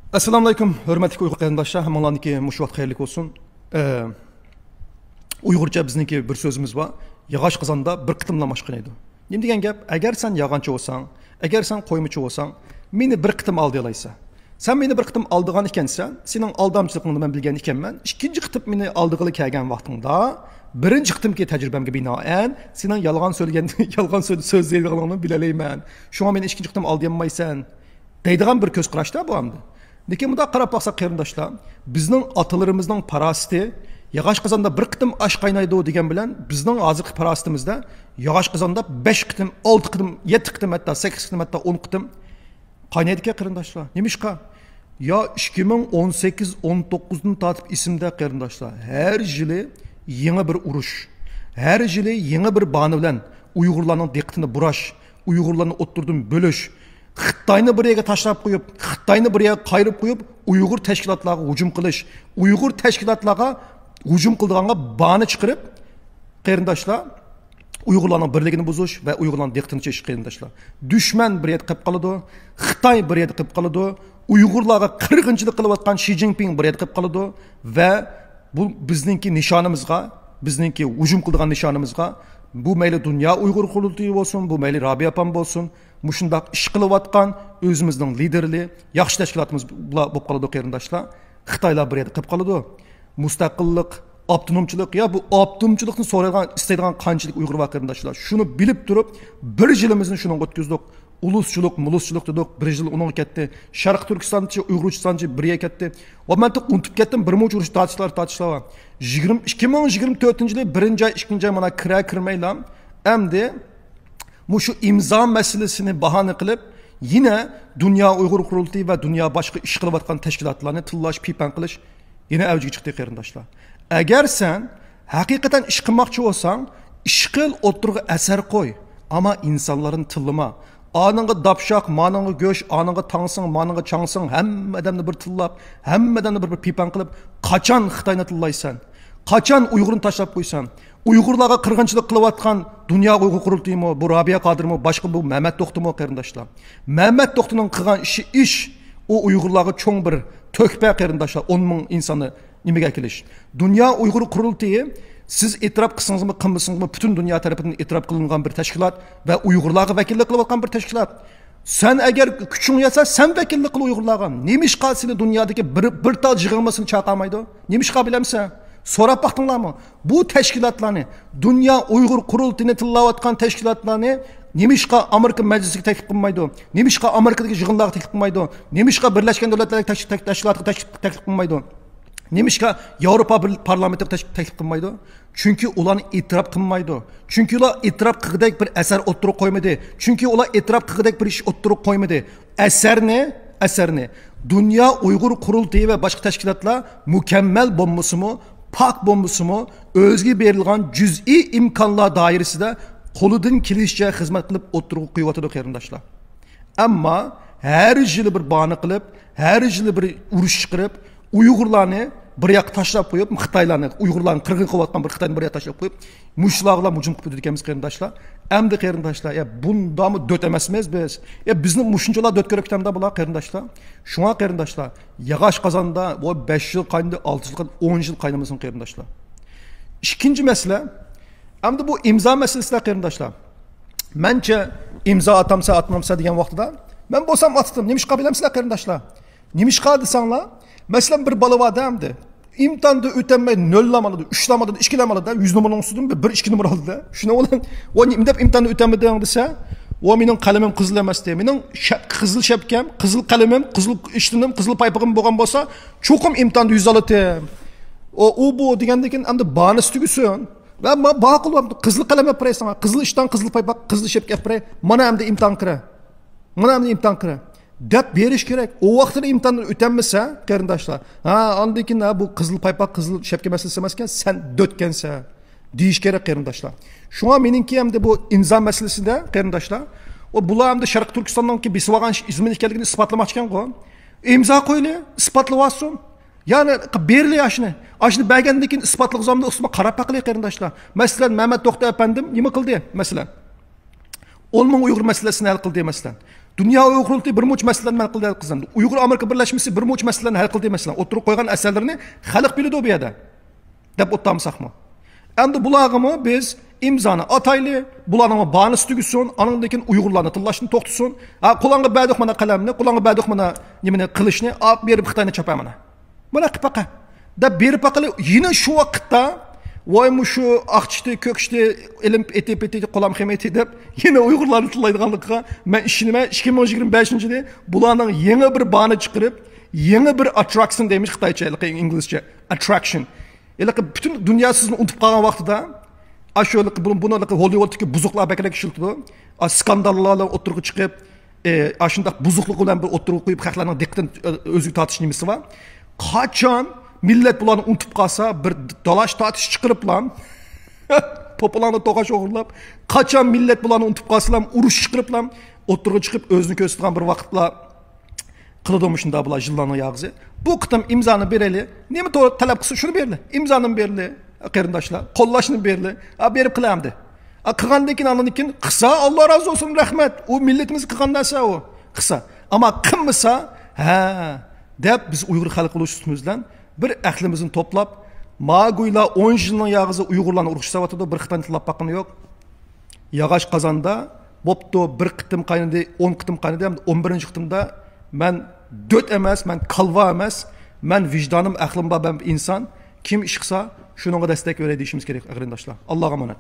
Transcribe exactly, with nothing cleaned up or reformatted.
ئەسسالامۇئەلەيكۇم، ھۆرمەتلىك ئۇيغۇر قېرىنداشلار، ھەممىڭلارنىڭكى مۇشۇ ۋاقىت خەيرلىك بولسۇن. ئە، ئۇيغۇرچە بىزنىڭكى بىر سۆزىمىز بار، ياغاچ قازاندا بىر قېتىملا ماش قاينايدۇ. نېمە دېگەن گەپ؟ ئەگەر سەن يالغانچى بولساڭ، ئەگەر سەن قويمىچى بولساڭ، مېنى بىر قېتىم ئالدىيالايسەن. سەن مېنى بىر قېتىم ئالدىغان ئىكەنسەن، سېنىڭ ئالدامچىلىقىڭنى مەن بىلگەن ئىكەنمەن. ئىككىنچى قېتىم مېنى ئالدىغىلى كەلگەن ۋاقتىڭدا، بىرىنچى قېتىمكى تەجرىبەمگە بىنائەن، سېنىڭ يالغان سۆزلىگەن، يالغان سۆز-، سۆزلەيدىغانلىقىڭنى بىلەلەيمەن. شۇڭا مېنى ئىككىنچى قېتىم ئالدىيالمايسەن، دەيدىغان بىر كۆز قاراشتا بۇ ئەمدى. لېكىن مۇنداق قاراپ باقساق، قېرىنداشلار، بىزنىڭ ئاتىلىرىمىزنىڭ پاراسىتى، ياغاچ قازاندا بىر قېتىم ئاش قاينايدۇ دېگەن بىلەن، بىزنىڭ ھازىرقى پاراسىتىمىزدە ياغاچ قازاندا بەش قېتىم، ئالتە قېتىم، يەتتە قېتىم، ھەتتا سەككىز قېتىم، ھەتتا ئون قېتىم قاينايدىكەن، قېرىنداشلار. نېمىشقا؟ يا ئىككى مىڭ ئون سەككىز، ئون توققۇزدىن تارتىپ ئېسىمدە، قېرىنداشلار، ھەر يىلى يېڭى بىر ئۇرۇش، ھەر يىلى يېڭى بىر باھانە بىلەن ئۇيغۇرلارنىڭ دىققىتىنى بۇراش، ئۇيغۇرلارنى ئوتتۇرىدىن بۆلۈش، خىتاينى بىر يەرگە تاشلاپ قويۇپ، خىتاينى بىر يەرگە قايرىپ قويۇپ، ئۇيغۇر تەشكىلاتلارغا ھۇجۇم قىلىش، ئۇيغۇر تەشكىلاتلارغا ھۇجۇم قىلىدىغانغا باھانە چىقىرىپ، قېرىنداشلار، ئۇيغۇرلارنىڭ بىرلىكىنى بۇزۇش ۋە ئۇيغۇرلارنىڭ دىققىتىنى چېچىش، قېرىنداشلار. دۈشمەن بىر يەردە قېلىپ قالىدۇ، خىتاي بىر يەردە قېلىپ قالىدۇ، ئۇيغۇرلارغا قىرغىنچىلىق قىلىۋاتقان شى جىنپىڭ بىر يەردە قېلىپ قالىدۇ ۋە بۇ بىزنىڭكى نىشانىمىزغا، بىزنىڭكى ھۇجۇم قىلىدىغان نىشانىمىزغا، بۇ مەيلى دۇنيا ئۇيغۇر قۇرۇلتىيى بولسۇن، بۇ مەيلى رابىيە ئاپام بولسۇن، مۇشۇنداق ئىش قىلىۋاتقان ئۆزىمىزنىڭ لىدېرلىرى، ياخشى تەشكىلاتىمىز بولۇپ قالىدۇ، قېرىنداشلار. خىتايلار بىر يەردە قېلىپ قالىدۇ. مۇستەقىللىق، ئاپتونومچىلىق، يا بۇ ئاپتونومچىلىقنى سورايدىغان، ئىستەيدىغان قانچىلىك ئۇيغۇر بار، قېرىنداشلار؟ شۇنى بىلىپ تۇرۇپ، بىر يىلىمىزنى شۇنىڭغا ئۆتكۈزدۇق. ئۇلۇسچىلىق، مۇلۇسچىلىق دېدۇق، بىر يىل ئۇنىڭغا كەتتى. شەرقىي تۈركىستانچە، ئۇيغۇرچىستانچە بىر يەرگە كەتتى. ۋە مەن ئۇنتۇپ كەتتىم، بىر مۇنچە ئۇرۇش تارتىشلار، تارتىشلار بار. يىگىرمە، ئىككى مىڭ يىگىرمە تۆتىنچى يىلى بىرىنچى ئاي، ئىككىنچى ئاي مانا كىرە كىرمەيلا، ئەمدى مۇشۇ ئىمزا مەسىلىسىنى باھانە قىلىپ، يەنە دۇنيا ئۇيغۇر قۇرۇلتىيى ۋە دۇنيا باشقا ئىش قىلىۋاتقان تەشكىلاتلارنى تىللاش، پىپەڭ قىلىش يەنە ئەۋجىگە چىقتى، قېرىنداشلار. ئەگەر سەن ھەقىقەتەن ئىش قىلماقچى بولساڭ، ئىش قىل، ئوتتۇرىغا ئەسەر قوي، ئەمما ئىنسانلارنى تىللىما. ئانىڭغا داپشاق، مانىڭغا گۆش، ئانىڭغا تاڭسىڭ، مانىڭغا چاڭسىڭ، ھەممە ئادەمنى بىر تىللاپ، ھەممە ئادەمنى بىر، بىر پىپەڭ قىلىپ، قاچان خىتاينى تىللايسەن؟ قاچان ئۇيغۇرنى تاشلاپ قويسام، ئۇيغۇرلارغا قىرغىنچىلىق قىلىۋاتقان دۇنيا ئۇيغۇر قۇرۇلتىيىمۇ، بۇ رابىيە قادىرمۇ، باشقا بۇ مەمەت توختىمۇ، قېرىنداشلار؟ مەمەت توختىنىڭ قىلغان ئىشى ئىش، ئۇ ئۇيغۇرلارغا چوڭ بىر تۆھپە، قېرىنداشلار، ئون مىڭ ئىنساننى نېمىگە ئەكېلىش. دۇنيا ئۇيغۇر قۇرۇلتىيى، سىز ئېتىراپ قىلسىڭىزمۇ، قىلمىسىڭىزمۇ، پۈتۈن دۇنيا تەرىپىدىن ئېتىراپ قىلىنغان بىر تەشكىلات ۋە ئۇيغۇرلارغا ۋەكىللىك قىلىۋاتقان بىر تەشكىلات. سەن ئەگەر كۈچۈڭ يەتسە، سەن ۋەكىللىك قىل ئۇيغۇرلارغا. نېمىشقا سېنى دۇنيادىكى بىر، بىر تال جىغىڭمۇ سېنى چاقىرمايدۇ؟ نېمىشقا بىلەمسەن؟ سوراپ باقتىڭلارمۇ؟ بۇ تەشكىلاتلارنى، دۇنيا ئۇيغۇر قۇرۇلتىيىنى تىللاۋاتقان تەشكىلاتلارنى نېمىشقا ئامېرىكا مەجلىسىگە تەكلىپ قىلمايدۇ؟ نېمىشقا ئامېرىكىدىكى يىغىنلارغا تەكلىپ قىلمايدۇ؟ نېمىشقا بىرلەشكەن دۆلەتلەر تەش-، تەك-، تەشكىلاتىغا تەش-، تەكلىپ قىلمايدۇ؟ نېمىشقا ياۋروپا بىر پارلامېنتىغا تەش-، تەكلىپ قىلمايدۇ؟ چۈنكى ئۇلار ئېتىراپ قىلمايدۇ. چۈنكى ئۇلار ئېتىراپ قىلغۇدەك بىر ئەسەر ئوتتۇرىغا قويمىدى. چۈنكى ئۇلار ئېتىراپ قىلغۇدەك بىر ئىش ئوتتۇرىغا قويمىدى. ئەسەرنى، ئەسەرنى دۇنيا ئۇيغۇر قۇرۇلتىيى ۋە باشقا تەشكىلاتلار مۇكەممەل بولمىسىمۇ، پاك بولمىسىمۇ، ئۆزىگە بېرىلغان جۈزئىي ئىمكانلار دائىرىسىدە قولىدىن كېلىشىچە خىزمەت قىلىپ ئوتتۇرىغا قويۇۋاتىدۇ، قېرىنداشلار. ئەمما ھەر يىلى بىر باھانە قىلىپ، ھەر يىلى بىر ئۇرۇش چىقىرىپ، ئۇيغۇرلارنى بىر ياققا تاشلاپ قويۇپ، خىتايلارنى، ئۇيغۇرلارنى قىرغىن قىلىۋاتقان بىر خىتاينى بىر ياققا تاشلاپ قويۇپ، مۇشۇلارغا ھۇجۇم قىلىپ ئۆتىدىكەنمىز، قېرىنداشلار. ئەمدى قېرىنداشلار، يا بۇنداقمۇ دۆت ئەمەسمىز بىز؟ يا بىزنى مۇشۇنچىلا دۆت كۆرۈپ كېتەمدۇ بۇلار، قېرىنداشلار؟ شۇڭا قېرىنداشلار، ياغاچ قازاندا بۇ بەش يىل قاينىدى، ئالتە يىل قاينىدى، ئون يىل قاينىمىسۇن، قېرىنداشلار. ئىككىنچى مەسىلە، ئەمدى بۇ ئىمزا مەسىلىسىدە، قېرىنداشلار، مەنچە ئىمزا ئاتامسا، ئاتمامسا دېگەن ۋاقتىدا، مەن بولسام ئاتتىم. نېمىشقا بىلەمسىلەر، قېرىنداشلار؟ نېمىشقا دېسەڭلار، مەسىلەن، بىر بالا بار-دە ئەمدى. ئىمتىھاندا ئۆتەلمەي، نۆللام ئالىدۇ، ئۈچلام ئالىدۇ، ئىككىلام ئالىدۇ، يۈز نومۇرنىڭ ئۈستىدىن بىر، بىر ئىككى نومۇر ئالىدۇ-دە. شۇنىڭ بىلەن، ۋا نېمە دەپ ئىمتىھاندا ئۆتەلمىدىڭ دېسە، ۋا مېنىڭ قەلىمىم قىزىل ئەمەستى. مېنىڭ شە-، قىزىل شەپكەم، قىزىل قەلىمىم، قىزىل ئىشتىنىم، قىزىل پايپىقىم بولغان بولسا، چوقۇم ئىمتىھاندا يۈز ئالاتتىم. ئۇ، ئۇ بۇ دېگەندىن كېيىن ئەمدى باھانىسى تۈگىسۇن. ۋە ما-، ماقۇل، قىزىل قەلەم ئەپ بېرەي ساڭا، قىزىل ئىشتان، قىزىل پايپاق، قىزىل شەپكە ئەپ بېرەي. مانا ئەمدى ئىمتىھان كىرە. مانا ئەمدى ئىمتىھان كىرە. دەپ بېرىش كېرەك. ئۇ ۋاقتىدا ئىمتىھاندىن ئۆتەلمىسە، قېرىنداشلار، ھا، ئاندىن كېيىن، ھا، بۇ قىزىل پايپاق، قىزىل شەپكە مەسىلىسى ئەمەسكەن، سەن دۆتكەنسەن دېيىش كېرەك، قېرىنداشلار. شۇڭا مېنىڭكى ئەمدى بۇ ئىمزا مەسىلىسىدە، قېرىنداشلار، ئۇ بۇلار ئەمدى شەرقىي تۈركىستاننىڭكى بېسىۋالغان ئىزمىنى ئىكەنلىكىنى ئىسپاتلىماقچىكەنغۇ. ئىمزا قويلى، ئىسپاتلىۋالسۇن. يەنى بېرىلى ئاشۇنى. ئاشۇنى بەرگەندىن كېيىن ئىسپاتلىغۇزامدا ئۇستىما قاراپ باقىلى، قېرىنداشلار. مەسىلەن، مەمەت توختى ئەپەندىم نېمە قىلدى، مەسىلەن؟ ئون مىڭ ئۇيغۇر مەسىلىسىنى ھەل قىلدى، مەسىلەن. دۇنيا ئۇيغۇر قۇرۇلتىيى بىر مۇنچە مەسىلىلەرنى ھەل قىلدى، ھەل قىلدى. ئۇيغۇر ئامېرىكا بىرلەشمىسى بىر مۇنچە مەسىلىلەرنى ھەل قىلدى، مەسىلەن. ئوتتۇرىغا قويغان ئەسەرلىرىنى خەلق بىلىدۇ بۇ يەردە. دەپ ئولتۇرمىساقمۇ؟ ئەمدى بۇلارغىمۇ بىز ئىمزانى ئاتايلى، بۇلارنىڭ بانىسى تۈگىسۇن، ئانىڭدىن كېيىن ئۇيغۇرلارنى تىللاشنى توختىسۇن. ھە، قولۇڭغا بەردۇق مانا قەلەمنى، قولۇڭغا بەردۇق مانا نېمىنى، قىلىچنى، ئاپ بېرىپ خىتاينى چاپە مانا. مانا قىلىپ باقە. دەپ بېرىپ باقىلى، يەنە شۇ ۋاقىتتا، ۋاي مۇشۇ ئاق چىشتى، كۆك چىشتى، ئېلىم ئېتى پېتى، قولام خېمىتى دەپ يەنە ئۇيغۇرلارنى تىللايدىغانلىقىغا مەن ئىشىنىمەن. ئىككى مىڭ يىگىرمە بەشىنچى يىلى بۇلارنىڭ يېڭى بىر باھانە چىقىرىپ، يېڭى بىر ئاتراكسىيون دەيمىش خىتايچە، ھېلىقى ئىنگلىزچە ئاتراكسىيون. ھېلىقى پۈتۈن دۇنيا سىزنى ئۇنتۇپ قالغان ۋاقتىدا، ئاشۇ ھېلىقى بۇ-، بۇنى ھېلىقى ھوللىۋۇدتىكى بۇزۇقلار بەكرەك ئىشلىتىدۇ. ئا، سكانداللار بىلەن ئوتتۇرىغا چىقىپ، ئە، ئاشۇنداق بۇزۇقلۇق بىلەن بىر ئوتتۇرىغا قويۇپ، خەقلەرنىڭ دىققىتىنى، ئە، ئۆزىگە تارتىش نېمىسى بار. قاچان مىللەت بۇلارنى ئۇنتۇپ قالسا، بىر دالاش تارتىش چىقىرىپلا، توپىلاڭدا توقاچ ئوغرىلاپ، قاچان مىللەت بۇلارنى ئۇنتۇپ قالسىلا، ئۇرۇش چىقىرىپلا، ئوتتۇرىغا چىقىپ ئۆزىنى كۆرسىتىدىغان بىر ۋاقىتلا قىلىدۇ مۇشۇنداق بۇلار يىللارنىڭ ياغىسى. بۇ قېتىم ئىمزانى بېرەيلى. نېمە تو-، تەلەپ قىلسا شۇنى بېرىلى. ئىمزانىمۇ بېرىلى. قېرىنداشلار، قوللاشنى بېرىلى. ھە، بېرىپ قىلە ئەمدى. ھە، قىلغاندىن كېيىن، ئاندىن كېيىن قىلسا، ئاللا رازى بولسۇن، رەھمەت. ئۇ مىللىتىمىزگە قىلغان نەرسە ئۇ. قىلسا. ئەمما قىلمىسا، ھە، دەپ بىز ئۇيغۇر خەلقى بولۇش سۈپىتىمىز بىلەن بىر ئەقلىمىزنى توپلاپ، ما گويلا ئون يىلنىڭ ياغىسى ئۇيغۇرلارنى ئۇرۇشساۋاتىدۇ، بىر خىتاينى تىللاپ باققىنى يوق. ياغاچ قازاندا بوپتۇ، بىر قېتىم قاينىدى، ئون قېتىم قاينىدى، ئەمدى ئون بىرىنچى قېتىمدا مەن دۆت ئەمەس، مەن كالۋا ئەمەس، مەن ۋىجدانىم، ئەقلىم بار، مەن بىر ئىنسان. كىم ئىش قىلسا، شۇنىڭغا دەستەك بېرەي دېيىشىمىز كېرەك، قېرىنداشلار. ئاللاغا ئامانەت.